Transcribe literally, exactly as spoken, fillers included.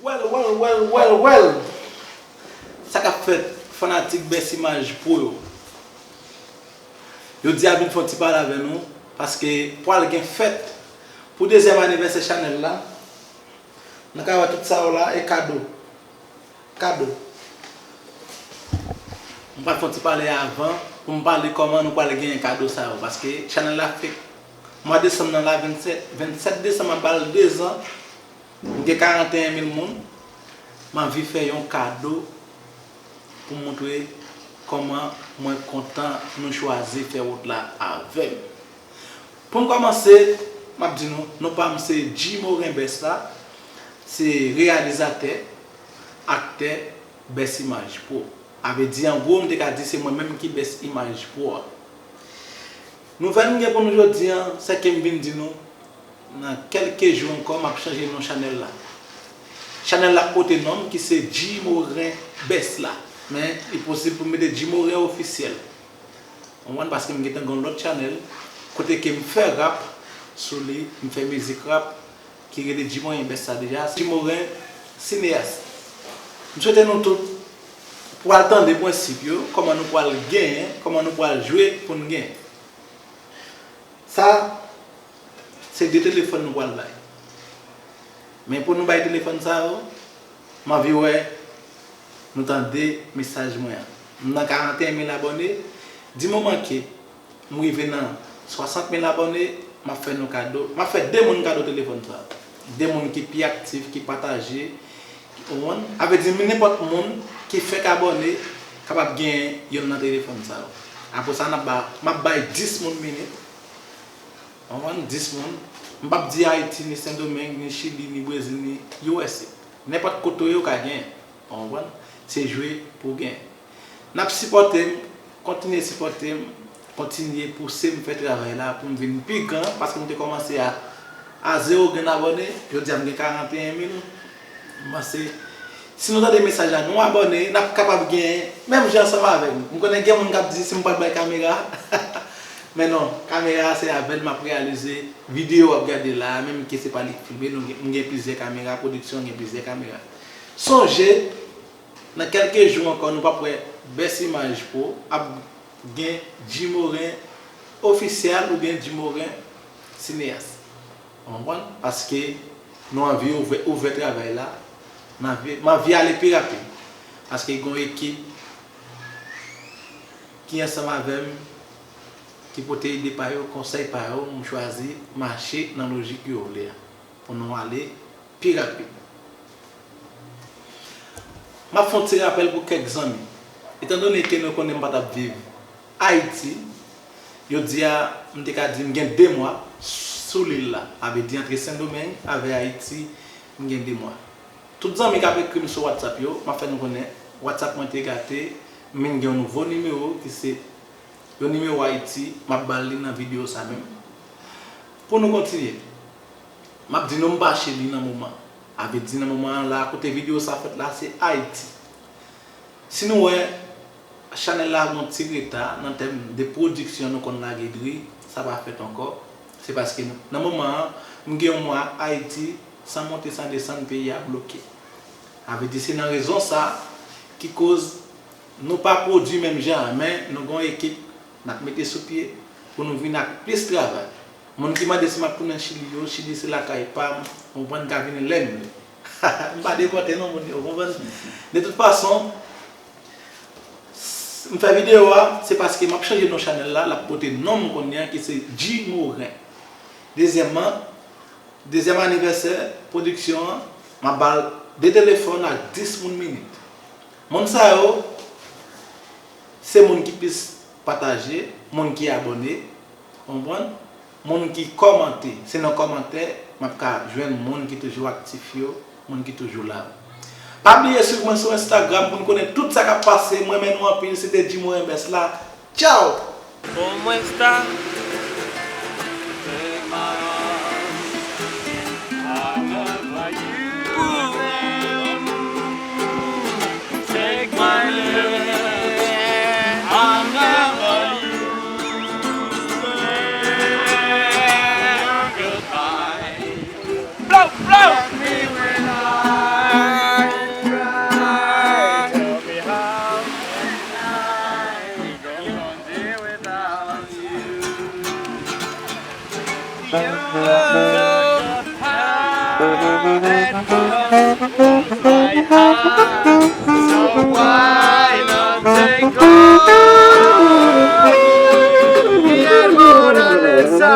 Well, well, well, well, well. Sa k ap fèt, fanatik Best Image Pro yo? Jodi a vin fè yon ti pale avè nou, paske pwal gen fèt pou dezyèm anivèsè chanèl la. Nou ka wè tout sa yo la, e kado. Kado. M pral fè yon ti pale avan pou m pale kòman nou pral genyen kado sa yo, paske chanèl la fèk mwa desanm nan la, vennsèt, vennsèt desanm ap ba l dezan. M gen karanteyen mil moun. M anvi fè yon kado pou m montre kòman mwen kontan nou chwazi fè wout la avè m. Pou m kòmanse, m ap di nou, non pa m se G Morin Best la, se reyalizatè, aktè Best Image Pro. A vle di, an gwo, m te ka di se mwen menm ki Best Image Pro a. Nouvèl m gen pou nou jodi a, se ke m vin di nou, nan kèlke jou ankò, m ap chanje non chanèl la. Chanèl la ap pote non m ki se G Morin Best la. Men, li posib pou m mete G Morin Ofisyèl. Ou konprann? Paske m gentan gen yon lòt chanèl, kote ke m fè rap sou li, m fè mizik rap, ki rele G Morin Best la deja, G Morin Sineyas. M swete nou tout pral tande prensip yo, kòman nou pral genyen, kòman nou pral jwe pou n genyen. Sa, se de telefòn nou pral bay. Men pou nou bay telefòn sa yo, m anvi wè nou tande mesaj mwen an. M nan karanteyen mil abòne. Di moman ke m rive nan swasant mil abòne, m ap fè nou kado. M ap fè de moun kado telefòn sa. De moun ki pi aktif, ki pataje, ki konprann. A vle di, nenpòt moun ki fèk abòne kapab genyen yonn nan telefòn sa yo. Apre sa, n ap ba, m ap bay dis moun minit. Konprann? Dis moun. M p ap di Ayiti, ni Sendomeng, ni Chili, ni Brezil, ni U S A. Nenpòt kote w ye, w ka genyen. Ou konprann? Se jwe pou w genyen. N ap sipòte m, kontinye sipòte m, kontinye pouse m fè travay la pou m vin pi gran, paske m te kòmanse a, a zewo grenn abòne, jodi a m gen karanteyen mil. M panse, si nou tande mesaj la, nou abòne, n ap kapab genyen menm jan ansanm avè m. M konnen gen moun k ap di si m pral bay kamera. Men non, kamera a se avè l m ap reyalize videyo w ap gade la a, menm ke se pa li k filme, nou gen, m gen plizyè kamera, pwodiksyon gen plizyè kamera. Sonje, nan kèlke jou ankò, nou p ap wè Best Image Pro ap gen G Morin Ofisyèl oubyen G Morin Sineyas. Ou konprann? Paske nou anvi ouvè, ouvè travay la, m anvi, m anvi ale pi rapid. Paske gen yon ekip ki ansanm avè m, ki pote ide pa yo, konsèy pa yo, m chwazi mache nan lojik yo vle a, pou nou ale pi rapid. M ap fè yon ti rapèl pou kèk zanmi. Etandone ke nou konnen m pa t ap viv Ayiti, jodi a, m te ka di m gen de mwa sou lil la. A vle di, antre Sendomeng avè Ayiti, m gen de mwa. Tout zanmi k ap ekri m sou WhatsApp yo, m ap fè nou konnen, WhatsApp mwen te gate, m vin gen yon nouvo nimewo ki se yon nimewo Ayiti, m ap ba l li nan videyo sa menm. Pou nou kontinye, m ap di nou m pa Chili nan moman. A vle di nan moman an la, kote videyo sa fèt la, se Ayiti. Si nou wè, chanèl la gen yon ti reta nan tèm de pwodiksyon nou konn lage dri, sa pa fèt ankò. Se paske nan moman an, m gen yon mwa Ayiti, san monte, san desann, peyi a bloke. A vle di, se nan rezon sa ki koz nou pa pwodui menm jan an, men nou gen yon ekip n ap mete sou pye pou nou vin ak plis travay. Moun ki mande si m ap tounen Chili yo, Chili se lakay pa m, ou konprann, m ka vini lè m vle. M pa depòte non moun yo, ou konprann? De tout fason, s-, m fè videyo a, se paske m ap chanje non chanèl la, l ap pote non m kounye a ki se G Morin. Dezyèmman, dezyèm anivèsè pwodiksyon an, m ap ba l de telefòn ak dis moun minit. Moun sa yo, se moun ki plis pataje, moun ki abòne, konprann? Moun ki kòmante, se nan kòmantè m ap ka jwenn moun ki toujou aktif yo, moun ki toujou la. Pa bliye swiv mwen sou Instagram pou n konnen tout sa k ap pase. M renmen nou anpil, se te Jim Renbès la. Tchaw! Bon, mwen sta. Take my hand, I'll never lose. Goodbye. Blow, blow. Let me rely. And comes my heart, so why not take all? Y a Mona Lisa.